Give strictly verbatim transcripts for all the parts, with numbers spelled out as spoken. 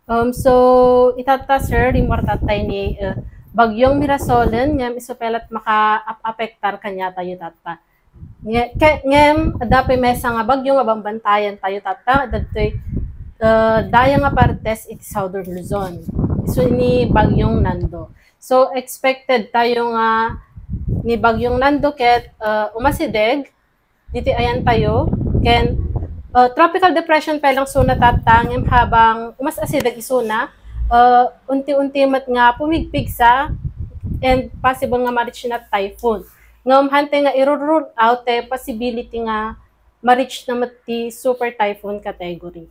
Um, so, itatta, sir, rimmuar tatta ni, uh, Bagyong Mirasolen, ngem isu pay la ti makaap-apektar kaniatayo tatta. Nge-, ke-, ngem, adda pay maysa nga bagyo nga bambantayan tayo tatta, dagitoy, uh, daya nga partes iti Southern Luzon. Isu ni Bagyong Nando. So, expected tayo nga ni Bagyong Nando ket, uh, umasideg, diti ayan tayo, ken, uh, tropical depression pay lang isuna tatta, ngem habang umas-asideg isuna, uh, unti-unti met nga pumigpigsa, and possible nga ma-reach na typhoon. Ngem hantay nga i-rule out ti possibility nga ma-reach na met ti super typhoon category.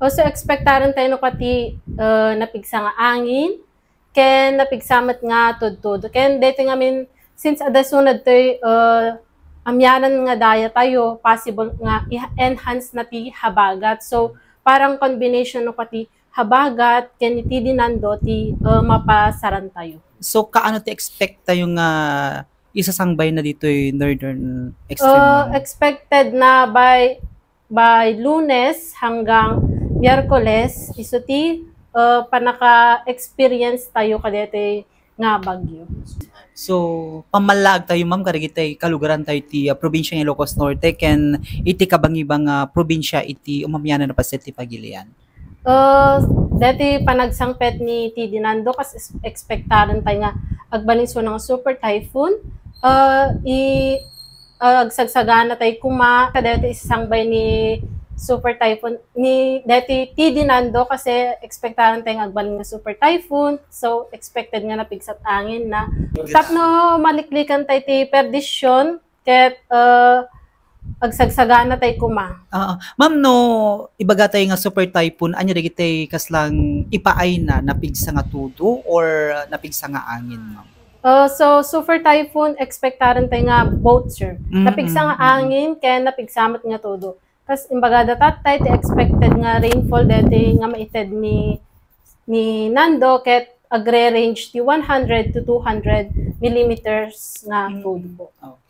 Also, expectaren tayo no pati, uh, napigsa nga angin, ken napigsa met nga tudtud. Ken daytoy ngamin, since adda isuna daytoy, uh, amianan nga daya tayo, possible nga i-enhance na ti habagat. So, parang combination no pati habagat ken ni T D Nando ti, uh, mapasaran tayo. So, kaano ti expect tayo nga isasangbay na ditoy northern extreme? Uh, expected na by by Lunes hanggang Miyerkules, isu ti, uh, panaka-experience tayo kadaytoy nga bagyo. So, pammallaag tayo, ma'am, kadagiti kalugaran tayo ti, uh, probinsya nga Ilocos Norte ken iti kabangibang, uh, probinsya iti umamianan a paset ti pagilian. Uh, daytoy panagsangpet ni T D Nando, kas es-, expectaren tayo nga agbalin isuna nga super typhoon. Uh, i-, uh, agsagsagana tayo koma, kadaytoy isasangbay ni super typhoon, ni daytoy T D Nando, kasi expectaren tayo nga agbalin nga super typhoon. So, expected nga napigsa ti angin na. Tapno maliklikan tayo ti perdisyon, ket, uh, agsagsagana tayo koma. Ah, ma'am, no ibaga tayo nga super typhoon, ania dagiti kaslang ipaayna, napigsa nga tudo or napigsa nga angin, ma'am? Uh, so, super typhoon, expectaren tayo nga both, sir. Mm, napigsa nga mm, mm. Angin ken napigsa met nga tudo. Kas imbagada tatta, ti expected nga rainfall daytoy nga maited ni, ni Nando, ket agre-range ti one hundred to two hundred millimeters nga Mm. tudo po. Okay.